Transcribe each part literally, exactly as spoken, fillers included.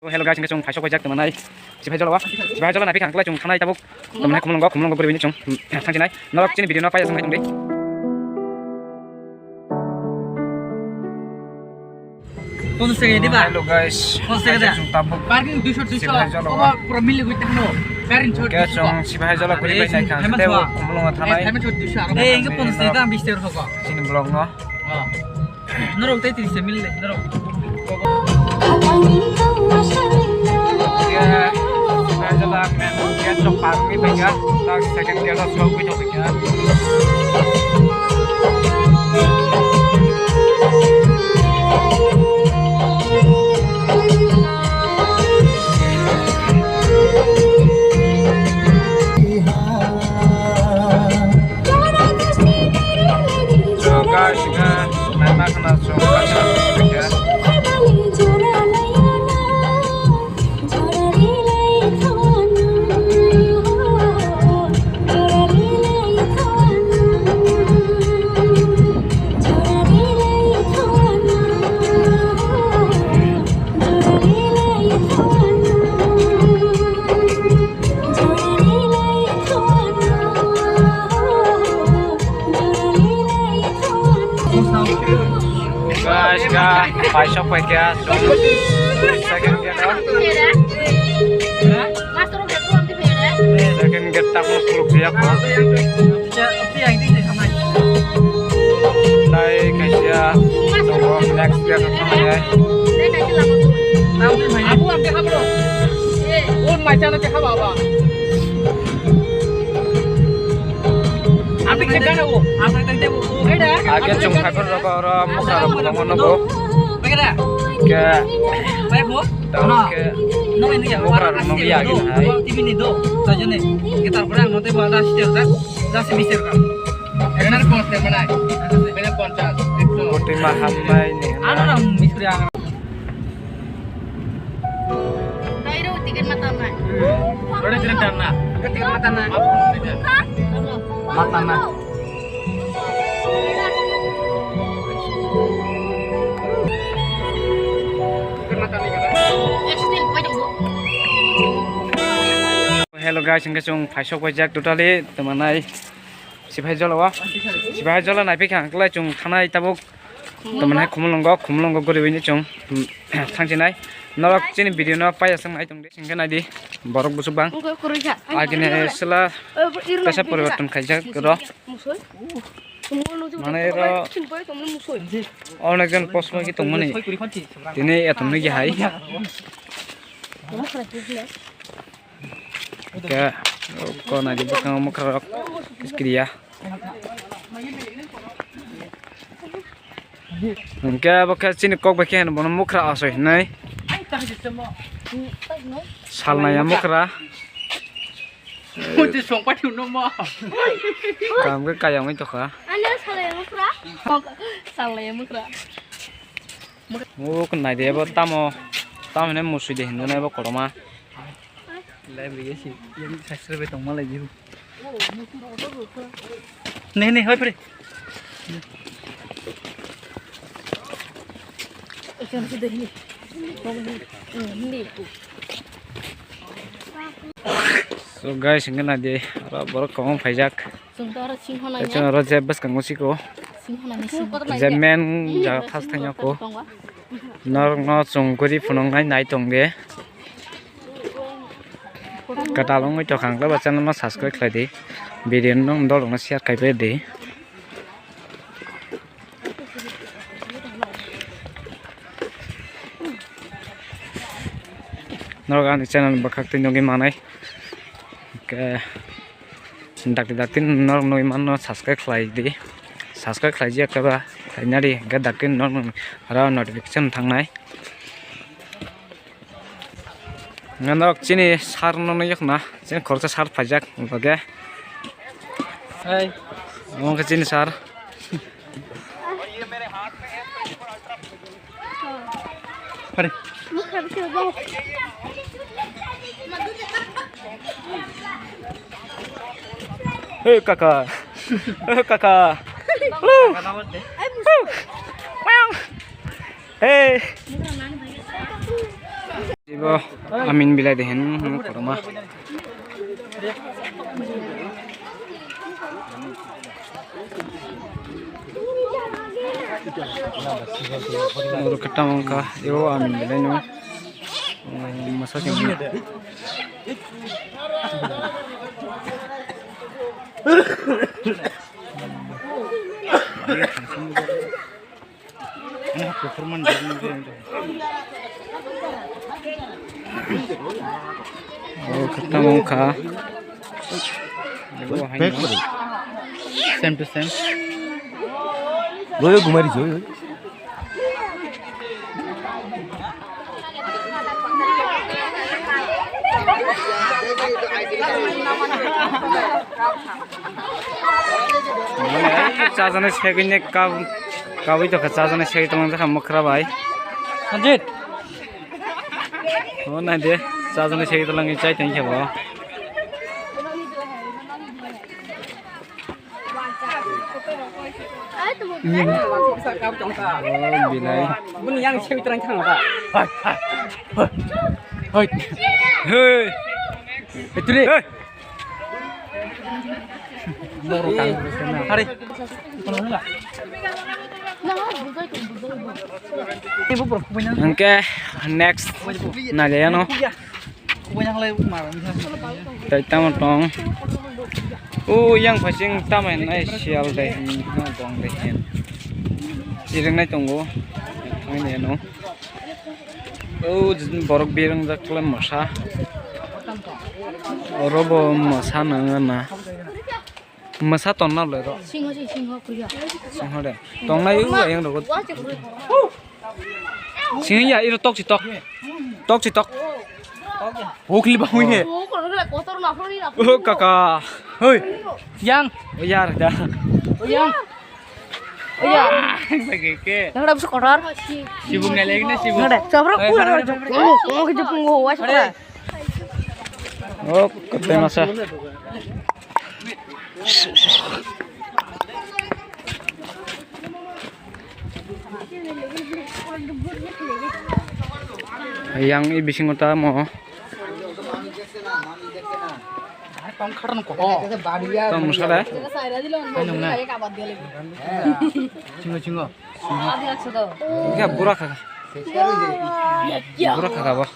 Oh, hello guys, hingke chwng phaisok paijak tongmani. Siphai jolo wa? Siphai jolo naiphikha hwnkhe chwng thanai tabuk. Tongmani khumulwngo, khumulwngo bwrwi bini chwng thangsinai. Norok chini video no paiya thangbai tongdi. Pono sege diba? Hello guys. Pono sege da? Chwng tabuk. Parking duiso, duiso. Siphai jolo wa? Obo pura mili gwi tangno. Garin chot. Hingke chwng siphai jolo guri bai naikha. Tei khumulwngo thanai. Thaima chot duiso aro. Eh, hingke pono sege da, bish taka rok. Chini vlog no. Oh. Norok tei tris mil le, norok. Second gate o sok bai tong kha. So guys, hingke naina khna chwng kaisa. Guys, ga paisok paikha, so second gate o. Second gate ta khuluk ya ko. Tai kaisa tongo, next gate o thangmani. Abu ang dekha bro. Eh, un mai chana dekha baba. Ang dekha na o. Ang dekha na o. Age chwng phaiphar rok oro mokra rok kwbangma nugo. Ke tamo ke mokra rok nugwi age hai. T V ni do. Tajone. Ke tarpore ang note ba da sister da. Da si mister ka. Ekhanar ponchas manai. Bele ponchas, ekso. Koti ma hamnai ni. Ano na misri ang. Dai ro ticket mata nai. Ore ticket tan na. Ticket mata nai. Mata nai. Hello guys, hingke chwng phaisok paijak totally tongmani. Siphai jolo o. Siphai jolo naiphikha hwnkhe chwng thanai tabuk. Tongmani khumulwngo, khumulwngo guriwi chwng thangsinai. Norok chini video no paiya swng nai tongdi. Hingke naidi borok bwswk bang. Agini sila kaisa poriborton khaijak ro. Mane ro onekjon post nugwi tongmani. Tini etom nugwi hai. Ke ko naidi bwskango mokra rok kiskiriya. Hingke abo khe chini kok bai khe hino bono mokra asoi hinui. Salnaya mokra. Muti songpai thung no mo. Kam khe kayangwi tokha. Ano salnaya mokra. Salnaya mokra. O naidi abo tamo, tamo hinui musui de hinui abo kotorma. Live riyasi, yang subscribe tong malai jiru. Ne, ne, hoi, pre. So guys, hingke naidi, aro borok kwbangma phaijak. Chwng to aro singho nai. Chwng aro je bwskango siko. Singho nai singho. Je main jaga first thangya ko. Norokno chwng guri phunuknai nai tongdi. Kwtal wngwi tongkha ang, ba channel no subscribe khlai di. Video no dolok no share khai pai di. Norok ani channel bwkhak twi nugwi manai. Hwnkhe dakti dakti norok nugwi manno subscribe khlai di. Subscribe khlai jiyakhe ba khlaina di, hwnkhe dakti norok aro notification thangnai. Norok chini sir no nugwi khna, chini khoroksa sir paijak, omo khe chini sir. Pare. Hey, kaka. Hey, kaka. Hey. Oh, amin bilai de hen, hmm, koroma. Oro kata mangka, yo amin bilai no. Hmm, masa sih. Oh, kata mangka. Same to same. Goyo gumari joy. Chajaknai segwi ne kab-, kabui tongkha, chajaknai segwi tongmani bwkha mwkhra bai. Sanjit. O nai de, chajaknai segwi tongmani chai tongkha bo. Oh, bilai. Bini yang sewi terang thang ba. Hoi, hoi, hoi. Hoi. Hey. Hey, tuli. Hey. Hari. Hingke next naliano. Tei tamo tong. O yang phasing tamo nai sial de hin, no tong de hin. Iringnai tongo. Thangni ano. O borok birung jak khlai mosa. Oro bo mosa nang na. Masa tonna le ro. Singho se singho kuya. Singho de. Tongnai u ayang rogo. Singho ya iro tok si tok. Tok si tok. Hokli ba hui he. O kotor na hori na. O kaka. Hoi. Yang. O yar da. Yang. O ya. Ke ke. Yang da bus kotor. Sibung ngai lagi na sibung. Nade. Sabra ku. Mo ke jepung go wa sabra. O kete masa. Yang i bisingo tamo. Tamo sala. Singo singo. Iya bura kha. Bura kha ba.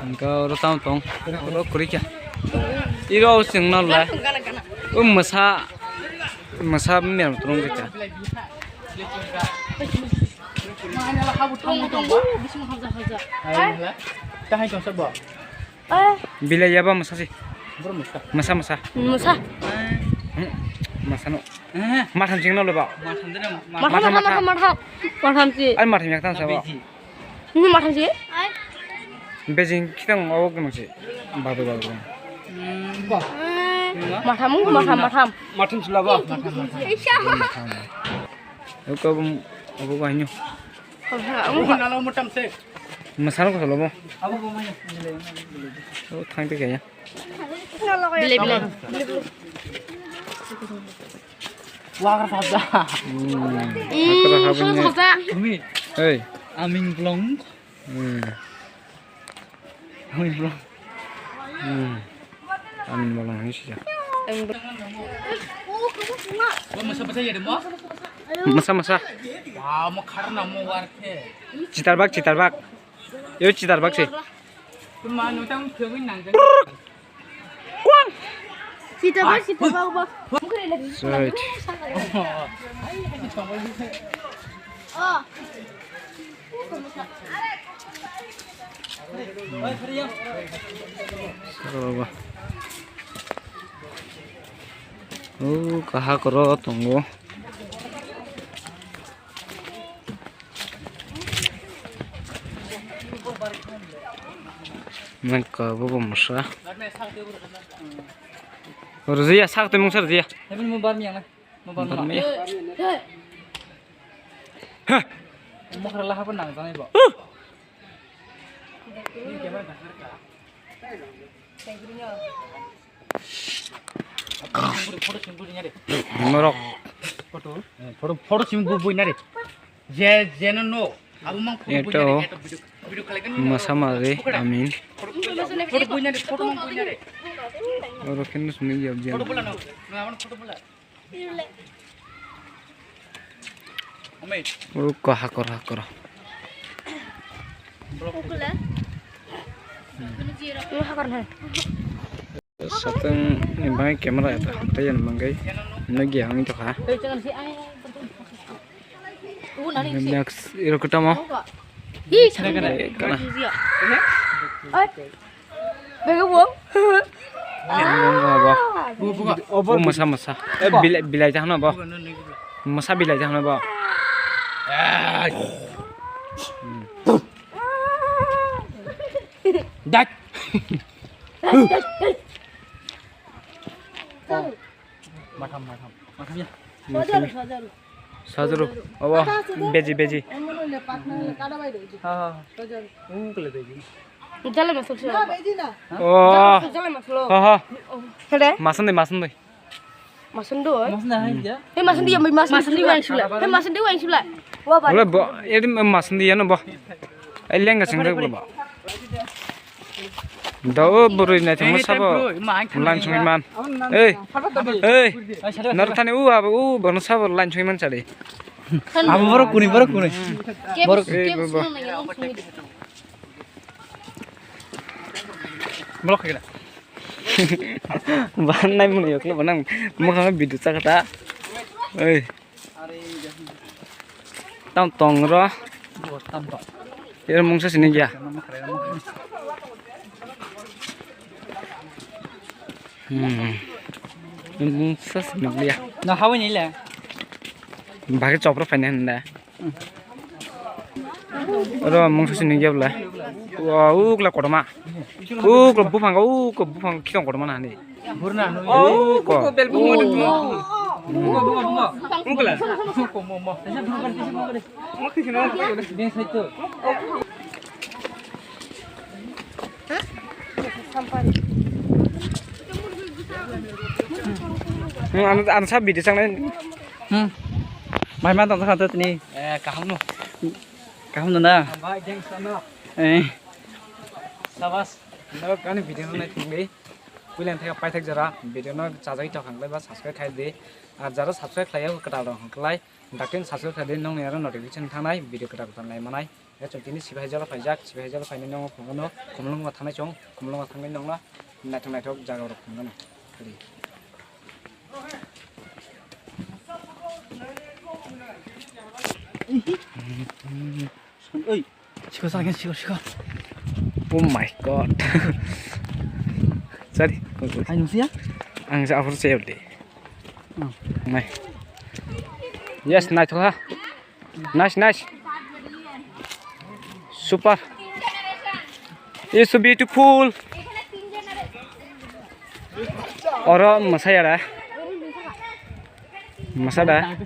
Hingke oro tamo tong, oro kwrwi kha. Iro chwng no lai. O mwsa, mwsa mem tong kha. Bilai yaba mwsa si. Mwsa, mwsa. Mwsa. Hmm, mwsa no. Matham chwng no lai ba. Matham, matham, matham, matham. Matham si. Ai matham yak tang sa ba. Ni matham si? Bejing kitang o gwnang si. Babu, babu. Matham, matham, matham. Matham sila ba. Eko bum, abo ba hinyo. Nalo mutam se. Masal ko salo bo. Abo bo mai. O thang te kaya. Bilai, bilai. Wagar sabja. Hmm. Wagar sabja. Kumi. Hey. Aming blong. Hmm. Aming blong. Hmm. Aming blong ni sih. Aming blong. Masa masa ya demo. Masa masa. Wah, mau karena mau warke. Citar bak, citar bak. Yo citar bak sih. Kwang! Sita ba, sita ba, ba. Right. Oh. Saka ba. Oh, kaha koro tongo. Nangkha bobo masa. Rwjaya sak twi mungsa rwjaya. Heaven mo bar miyang na. Mo bar miyang. Ha. Mo khara laha pa nang janai bo. Norok. Photo, photo, photo sim bu bui nari. Je, je no no. Eto masa mari amin. Oro khe nw simi yabjani. Oro ko hakor hakor. Satang ni bai camera eta hamtai yang manggai nagi ang itu ha. Next iro kita mau. Hi, sana. Kana. Bego bo. Bo masa masa. Eh, bilai bilai jahana bo. Masa bilai jahana bo. Dak. Matham, matham. Matham ya. Sajaro, sajaro. Sajaro. Awa, beji, beji. Ha, ha. Jalai masuk sih. Oh. Jalai masuk lo. Ha, ha. Hede? Masuk deh, masuk deh. Masuk deh. Masuk deh, ya. Hei, masuk deh, ya, masuk deh, wain sula. Hei, masuk deh, wain sula. Wah, balik. Boleh, bo, ini masuk deh, ya, no, bo. Eh, lenga sing deh, bo. Da o bwrwi naithokma sabo lansongwi man. Ei, ei, narwthani u abo u bono sabo lansongwi man chadi. Abo borok kuni, borok kuni. Borok. Borok khaikena. Ban nai muni yokle banang mokha video chakata. Ei. Tam tong ro. Tam tong. Yer mungsa sini ya. Hmm. Mungsa sini ya. Na hawi ni le. Bagi chopra fine handa. Oro mungsa sini ya bla. Wa ukla kotoma. Ukla bupang ukla bupang kitong kotoma na ni. Burna, oh, ko. Ko bel bu mo. Bunga, bunga, bunga. Bunga la. Ko mo, mo. Mo kisi na. Bes itu. Hmm, anu, anu sabi di sana. Hmm. Mai man tong kha tini. Eh, kaham no. Kaham no na. Ba jeng sana. Eh. Sabas. No kani video no nai tingli. Puila thaya paithak jora video no chajai tong khanglai ba subscribe khai di. Ar jara subscribe khlai ya kwtal rok khlai. Dakin subscribe khai di nongni aro notification thangnai video kwtal kwtal nai manai. Ya chwng tini sibai jora phaijak sibai jora phaini nongo phungo no khumlungo thangnai chwng khumlungo thangnai nongno naithok naithok jaga rok phungo no. Oi. Siko sa, siko, siko. Oh my God. Sorry. Hai, nusia? Ang sa afur save de. Oh. Nai. Yes, nice ha. Nice, nice. Super. It's so beautiful. Oro masaya da. Masa da?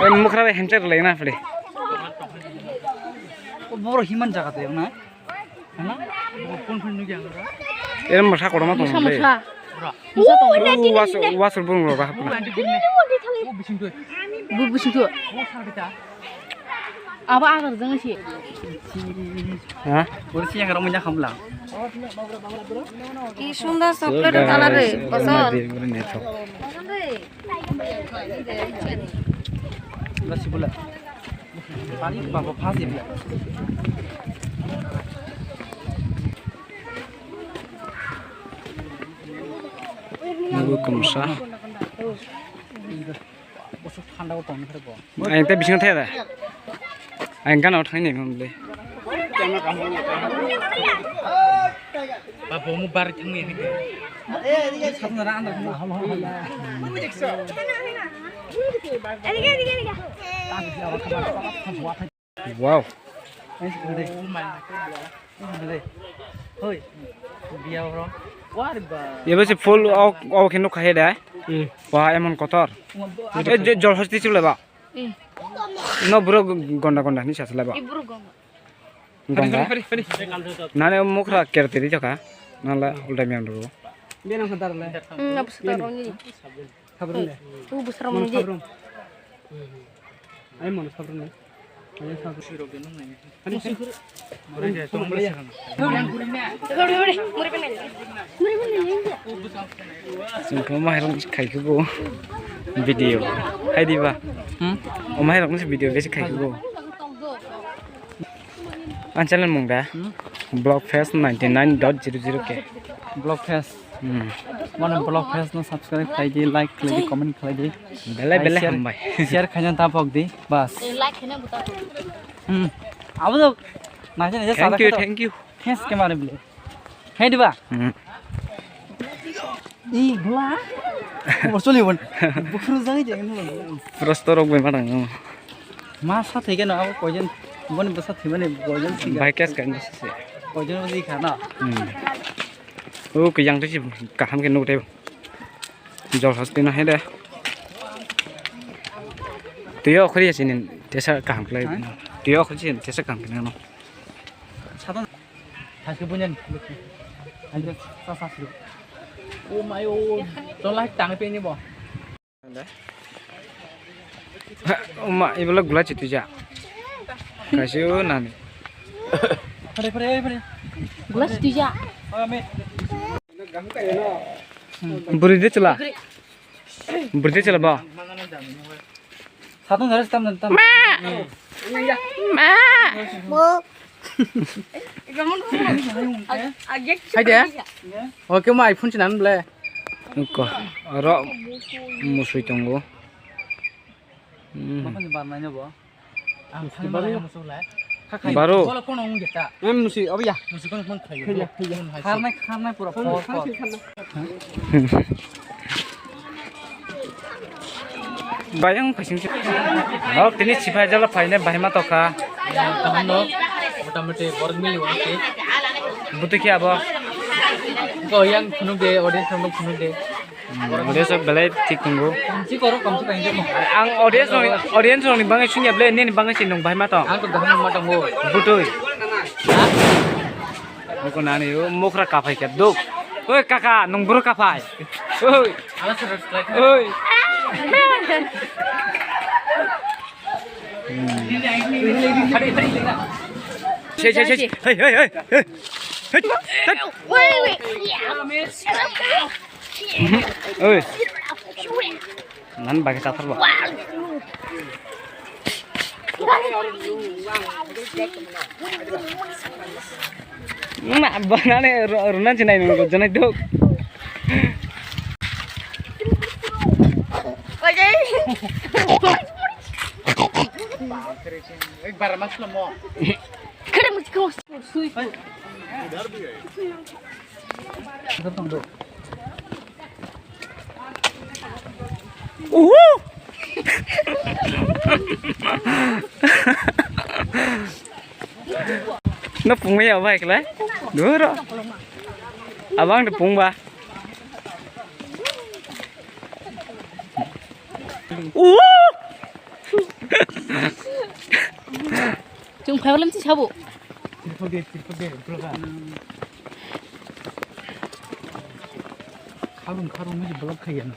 Eh, mukra bai handshake lai na phle. Boro himan jaga to na? Hana? Phone phone nugya. Eh, masa kotorma tong le. Masa. Masa tong. U was was bung ro ba hapna. Bu bising to. Bu bising to. Abo agar jang si. Ha? Ur si yang rong minyak hamla. Ki sundor chocolate color re, posol. Bula si bula. Pani babo phasi bula. Nabo kamsa. Bosok thanda o tong khe bo. Ang tei bising thaya da. Ang gana o thangni mom le. Ba bo mu bar thangni ni. Wow. Hoi, biya oro. War ba. Ebe se full au, au khe nukha he da. Hmm. Wa emon kotor. Eh, jo-, jol hosti chule ba. Hmm. No bro gonda gonda ni sasle ba. Ibro gonda. Gonda. Nane mukra kerteri jaka. Nala ulta miyan ro. Bena khatar le. Hmm, abu satar ni. Sabun de. U busra mani. Sabun. Ai mono sabra ni. Ai sabra. Ani Chwng khe o mairok khai khe bo video. Hai di ba? Hmm? O mairok ni video besi khai khe bo. Ang channel mung da? Hmm? Vlog Fest ninety nine dot zero zero K. Vlog Fest. Hmm. Mano vlog Fest no subscribe khlai di, like khlai di, comment khlai di. Belai belai share, hambai. Share khaina ta pok di, bas. Like khaina buta. Hmm. Abo to naise naise. Thank you, thank you. Thanks ke mare bile. Hai diba? Hmm. I gla. Bosoli bon. Bukhru jai jai no. Prosto rok bai madang. Ma sa thai ke no abo koijen. Boni basa thai mani koijen si. Bai kes kan se. Koijen bo si khana. Hmm. O kiyang to si kaham ke no dai. Jol hastino hai de. Tuyo khori asinin tesa kaham khlai. Ha? Tuyo khori sin tesa kaham khlai no. Sadon. Thaske bunyan. Ayo sa sa siro. O mai o. Tolai tang pe ni bo. Oma ibola gula chituja. Kaisi o nani. Pare pare pare. Gula chituja. Buri de chela. Buri de chela ba. Satu dari tam tam. Ma. Ma. Hai de. Oke ma iPhone sinan ble. Ko aro musui tongo. Hmm. Bapani barnai no bo. Ang thani mala musuk lai. Baro. Bola kono ung jeta. Em musi obiya. Musi kono kono khai. Khai ya, khai ya. Kharnai kharnai pura por por. Bayang phasing se. Hok tini sipai jala phaine bahima tokha. Kaham no. Motamoti borok mili wangsi. Butu khe abo. Ko yang phunuk de audience no phunuk de. Hmm, audience rok belai thik tongo. Kamchi koro, kamchi kainwi mo. Ang audience rokni, audience rokni bagwi sungya ble, nini bagwi se nwng bahai ma tong? Ang to gaham ma tongo. Butui. Ha? Nokho nani o mokra kaphai khe duk. Oi kaka, nwng buro kaphai. Oi. Ala sir strike. Oi. Sei, sei, sei. Hei, hei, hei, hei. Hei, hei. Wait, wait. Oi. Nan bagi tatar ba. Na banane ro-, ronan chinai nung janai dok. Ek bara masla mo. Kada muchko sui. Uhu. No pungwi ya bai kle. Duro. Abang de pungba. Uhu. Chwng phaibalam si sabo. Tirpal de, tirpal de, tirpal de. Kharung, kharung ni block khaiya na.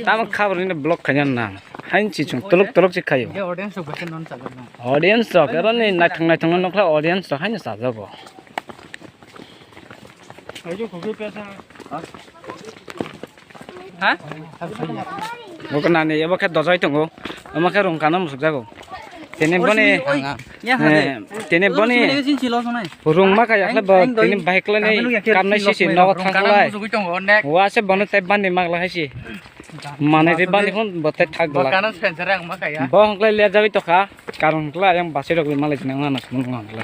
Tamo khabar ni block khaiya na. Hain si chwng tolok tolok si khayo. Audience rok bai non chajakna. Audience rok ero ni naithong naithong no nokla audience rok haino chajago. Ha? Bo nani ebo khe dojai tongo. Omo khe rung kana musuk jago. Tini boni, eh, tini boni rung ma kaya khe bo tini bike lani kamnai sisi nogo thangkhlai. Wa se bono tei bandi magla hai si. Manai tei bandi phone bo tei thak glak. Bo hongklai le jagwi tokha. Karon kla yang basi rok ma lai nang na khum nang kla.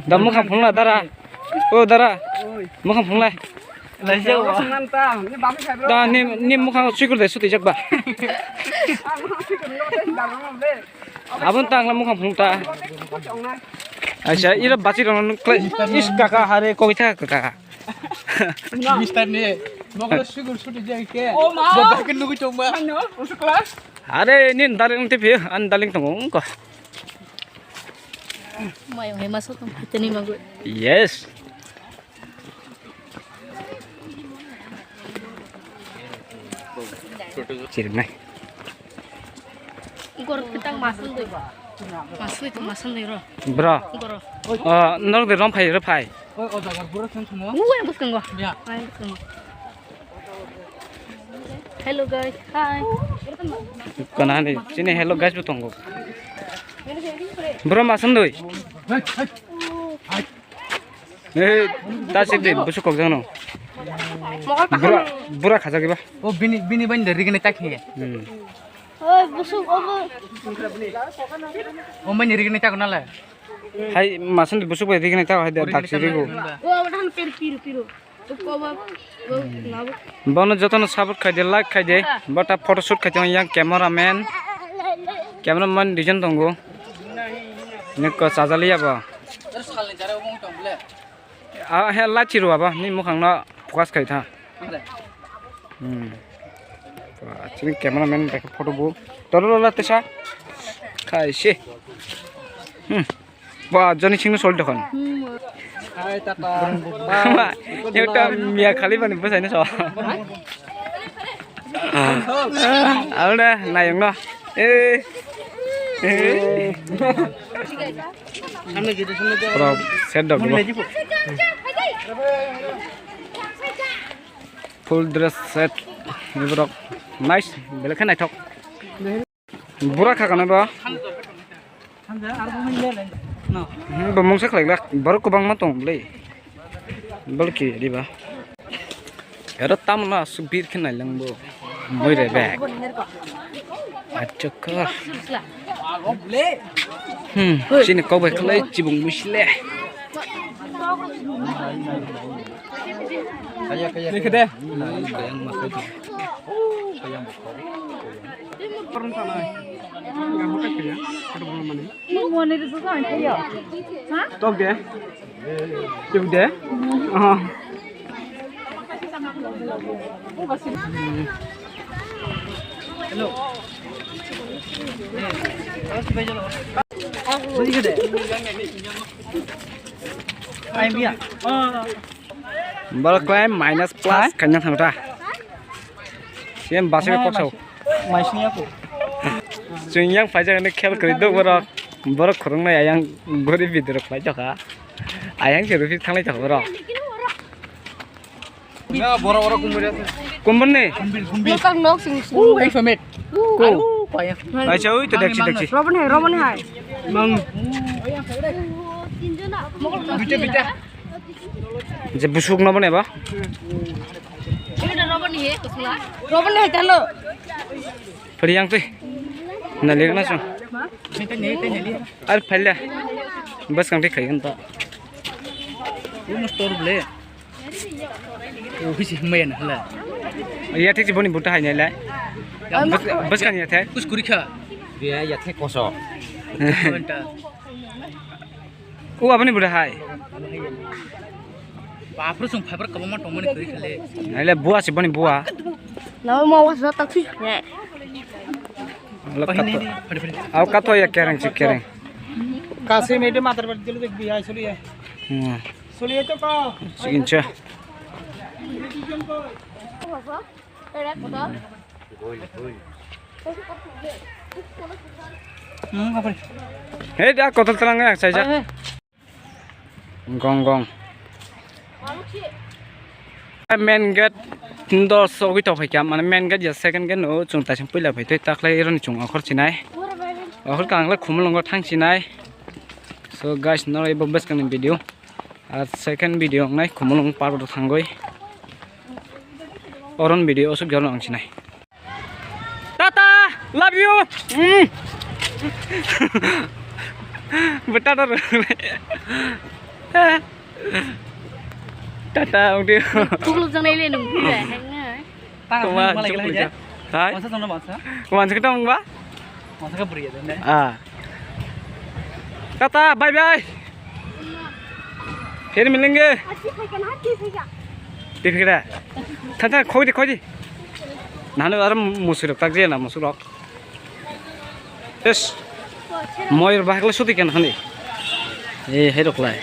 Da mukhang phunla dara. O dara. Mukhang phunla. Da ni, ni mukhang sikur de suti jak ba. Abon tang la mukhang phung ta. Aisa ira basi rok nang kla is kaka hare koi tha kaka. Mister ni. Mokro sikur suti jak ke. O ma. Bo bak nugui tong ba. Ano, usu class. Are, nin daling T V, an daling tongo, wngkha. Mayung hai masa tong, tini magu. Yes. Chirnai. Igor kitang masal doi. Masal itu masal doi ro. Bro. Igor. Ah, norok de rom phai ro phai. Oi, o jagar pura thang thang. Ngu yang bwskango. Ya. Ai bwskango. Hello guys. Hi. Kana ni chini hello guys bo tongo. Bro masal doi. Ei, ta sik de, busuk kok jangno. Mokol pakha. Bura, bura khajak iba. O bini, bini bani de rigini tak hiya. Hmm. Oi, busuk obo. O mani rigini tak nala. Hai, masan de busuk bai rigini tak hai de, dak sirigo. O, obo han pir, pir, pir. Bono jotono support khai de, like khai de. Bota photoshoot khai de yang cameraman. Cameraman dijon tongo. Niko chajali abo. Ah, he, lachi rw abo, ni mukhang no focus khai tha. Hmm. Chini cameraman bai photo bu. Toro la tesa. Khai se. Hmm. Ba, joni singno sol dokan. Hai, tata. Ma, ekta miya khali bani bwsai no so. Auna, nayong no. Eh. Eh. Pura set dok bo. Full dress set. Ni borok nice, belai khe naithok. Bura kha kana ba? Hmm, bo mungsa khlai glak. Borok kwbangma tong bwle. Bol ki diba? Ero tamno aswk bir khe nailang bo. Moi re bag. Achokka. Hmm, chini kok bai khlai chibung muisle. Kaya, kaya, kaya. Kaya, kaya. Tok de. Tok de. Oh. Hello. Balok khe minus plus khaina thangta. Same base ko sok. Mai sini aku. Chwng yang phaijak ni khel kwrwi do borok. Borok khoroknai ayang gori video rok khlai jaka. Ayang se rufi thanglai jaka borok. Ya, bora bora kumburi ase. Kumbur ni? Lokal nok sing sing. Uh, ekso met. Ko? Alu, paya. Acha, oi to dekchi, dekchi. Robon hai, robon hai. Mang. Bita, bita. Je busuk no bane ba? Robon hai talo. Pari yang tui. Na lir na sung. Ar phaila. Bas kang thik khai kan ta. Umus tor ble. Office himaya na hala. Ya thik boni buta hai nai lai. Bas, bas kan ya thai. Kus kuri kha. Dia ya thai koso. Anta. O aboni buda hai. Bapro sung fiber kabama tomani kuri khale. Nai le bua si boni bua. Nawa ma was tak si. Au kato ya kereng si kereng. Kasi mede matar bar jelo dek bihai soli ya. Hmm. Soli ya to ka. Sikin cha. Hmm, apa ni? Hei, dah kotor terang ya, saya. Gong gong. Main gate ndo sogwi tong phaikha, mane main gate ya second gate no chwng taisang puila phaitwi takhwlai roni chwng okhor sinai. Okhor kangla khumulwngo thang sinai. So guys, no ibo bwskangni video. Ar second video wngnai khumulwng park o thangwi. Oron video osuk jalo ang sinai. Tata, love you. Mm. Bo tata rw. Tata, ongdi. Kukluk jang nai le nung. Tang Tuma, malai chukli gila ja. Hai? Masa jang masa? Kuman sekta mung ba? Masa ka beri ya, deh. Ah. Tata, bye bye. Phir milenge. Tiphikra. Than than khoi di khoi di. Nahani aro musurok tak je na musurok. Yes. Moyur bahakle suti ken hani. Eh, herok lai.